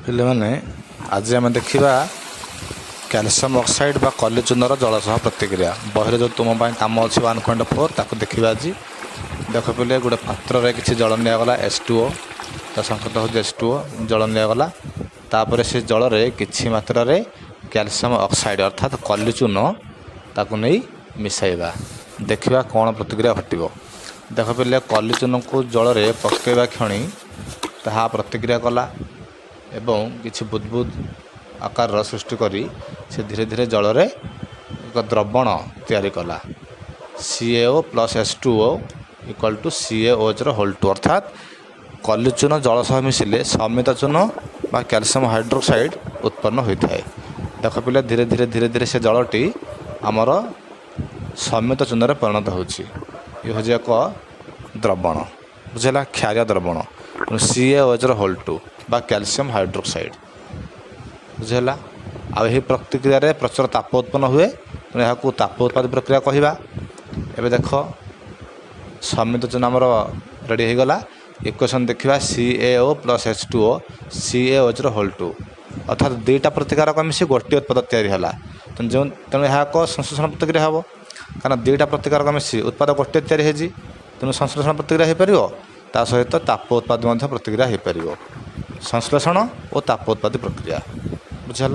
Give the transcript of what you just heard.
ପିଲାମାନେ, ଆଜି ଆମେ ଦେଖିବା କ୍ୟାଲସିୟମ୍ ଅକ୍ସାଇଡ଼୍ ବା କଲିଚୂନର ଜଳ ସହ ପ୍ରତିକ୍ରିୟା। ବହିରେ ଯେଉଁ ତୁମ ପାଇଁ କାମ ଅଛି 1.4, ତାକୁ ଦେଖିବା ଆଜି। ଦେଖ ପିଲେ, ଗୋଟେ ପାତ୍ରରେ କିଛି ଜଳ ନିଆଗଲା, H2O। ତା ସଂକେତ ହେଉଛି H2O। ଜଳ ନିଆଗଲା, ତାପରେ ସେ ଜଳରେ କିଛି ମାତ୍ରାରେ କ୍ୟାଲସିୟମ୍ ଅକ୍ସାଇଡ଼୍ ଅର୍ଥାତ୍ କଲିଚୂନ, ତାକୁ ନେଇ ମିଶାଇବା। ଦେଖିବା କ'ଣ ପ୍ରତିକ୍ରିୟା ଘଟିବ। ଦେଖ ପିଲେ, କଲିଚୂନକୁ ଜଳରେ ପକାଇବା କ୍ଷଣି ତାହା ପ୍ରତିକ୍ରିୟା କଲା ଏବଂ କିଛି ବୁଦବୁଦ ଆକାରର ସୃଷ୍ଟି କରି ସେ ଧୀରେ ଧୀରେ ଜଳରେ ଏକ ଦ୍ରବଣ ତିଆରି କଲା। CaO plus H2O equal to CaOHର whole two. ଅର୍ଥାତ୍ କଲିଚୂନ ଜଳ ସହ ମିଶିଲେ ସମିତ ଚୂନ ବା କ୍ୟାଲସିୟମ୍ ହାଇଡ୍ରୋକ୍ସାଇଡ଼୍ ଉତ୍ପନ୍ନ ହୋଇଥାଏ। ଦେଖ ପିଲା, ଧୀରେ ଧୀରେ ଧୀରେ ଧୀରେ ସେ ଜଳଟି ଆମର ସମିତ ଚୂନରେ ପରିଣତ ହେଉଛି। ଇଏ ହେଉଛି ଏକ ଦ୍ରବଣ, ବୁଝିଲା? କ୍ଷାରୀୟ ଦ୍ରବଣ। ତେଣୁ CaOHର ହୋଲ୍ ଟୁ ବା କ୍ୟାଲସିୟମ୍ ହାଇଡ୍ରୋକ୍ସାଇଡ଼୍, ବୁଝିହେଲା? ଆଉ ଏହି ପ୍ରତିକ୍ରିୟାରେ ପ୍ରଚୁର ତାପ ଉତ୍ପନ୍ନ ହୁଏ, ତେଣୁ ଏହାକୁ ତାପ ଉତ୍ପାଦୀ ପ୍ରକ୍ରିୟା କହିବା। ଏବେ ଦେଖ, ସମିତ ଚୂନ ଆମର ରେଡ଼ି ହୋଇଗଲା। ଇକ୍ୱେସନ୍ ଦେଖିବା, CaO plus H2O CaOHର whole two. ଅର୍ଥାତ୍ ଦୁଇଟା ପ୍ରତିକାରକ ମିଶି ଗୋଟିଏ ଉତ୍ପାଦ ତିଆରି ହେଲା। ତେଣୁ ଏହା ଏକ ସଂଶ୍ଳେଷଣ ପ୍ରତିକ୍ରିୟା ହେବ, କାରଣ ଦୁଇଟା ପ୍ରତିକାରକ ମିଶି ଉତ୍ପାଦ ଗୋଟିଏ ତିଆରି ହେଇଛି। ତେଣୁ ସଂଶ୍ଳେଷଣ ପ୍ରତିକ୍ରିୟା ହୋଇପାରିବ, ତା ସହିତ ତାପ ଉତ୍ପାଦ ମଧ୍ୟ ପ୍ରତିକ୍ରିୟା ହୋଇପାରିବ। ସଂଶ୍ଳେଷଣ ଓ ତାପ ଉତ୍ପାଦୀ ପ୍ରକ୍ରିୟା, ବୁଝିହେଲା?